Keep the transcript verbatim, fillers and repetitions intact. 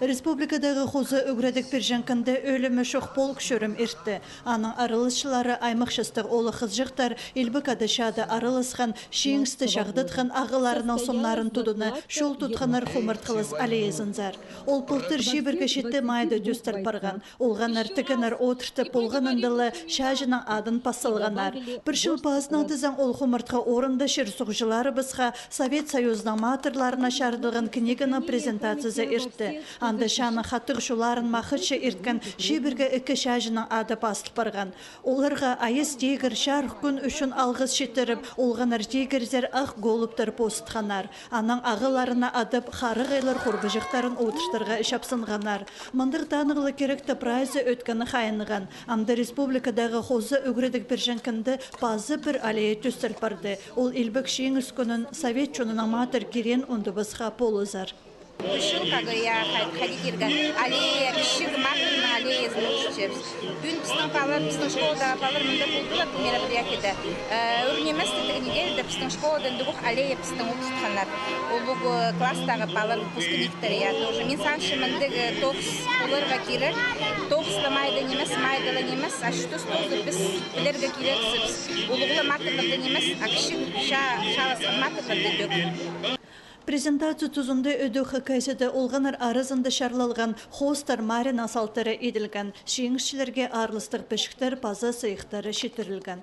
Республикадағы хоза ӱгредіг пирҷең кінде ӧлімі чох полк чӧрім иртті. Аның араласчылары аймах частығ оолах-хызыҷахтар, илбек ада-чаада араласхан, чиңісті чағдатхан ағаларының сомнарын тудына чол тутханнар хумартхылас аллеязынзар. Ол пылтыр чибіргі читі майда тӧстел парған. Олғаннар тігіннер одыртып полғанында ла чааҷының адын пас салғаннар. Пір чыл пазынаң тізең ол хумартхы орында чир-суғҷыларыбысха Совет Союзының матырларына чарыдылған книганы презентацизі иртті. Анда чааның хатығ чуларын махачы ирткен чибіргі ікі чааҷының ады пазыл парған. Оларға Айас тигір чарых кӱн ӱчӱн алғыс читіріп, олғаннар тигірзер ах голубтар позытханнар. Анаң ағаларына адап, харағайлар хурбаҷахтарын одыртарға чапсынғаннар. Мындағ танығлығ киректі прайзы ӧткені хайынған. Амды республикадағы хоза ӱгредіг пирҷең кінде пазы пір аллея тӧстел парды. Ол илбек чиңіс кӱнін совет чонының матыр киреен ундубасха полызар. Пӱӱн, как я ха-, хайди тирге, аллея, кічіг матырның аллеязын ӧткізчебіс. Пӱӱн пістің палалар, пістің школадағы палалар мында полдылар, пу мероприятиеде. Э, ӱр нимес, тігі неделяда пістің школада андағох аллея пістің ӧткізтхеннер. Улуғ класстағы палалар, выпускниктер, я, тоже. Мин санчам, мындағ тоғыс поларға кирек. Тоғыс ла майда нимес, майда ла нимес, а чӱс тоғызы піс пілерге кирексібіс. Улуғ ла матырларда нимес, а кічіг ча-, чааласхан матырларда тӧк. Презентация тузында ӧдӧк Хакасияда олғаннар аразында чарлалған хоостар марығның салтары иділген, чиңісчілерге аарластығ пічіктер паза сыйыхтары читірілген.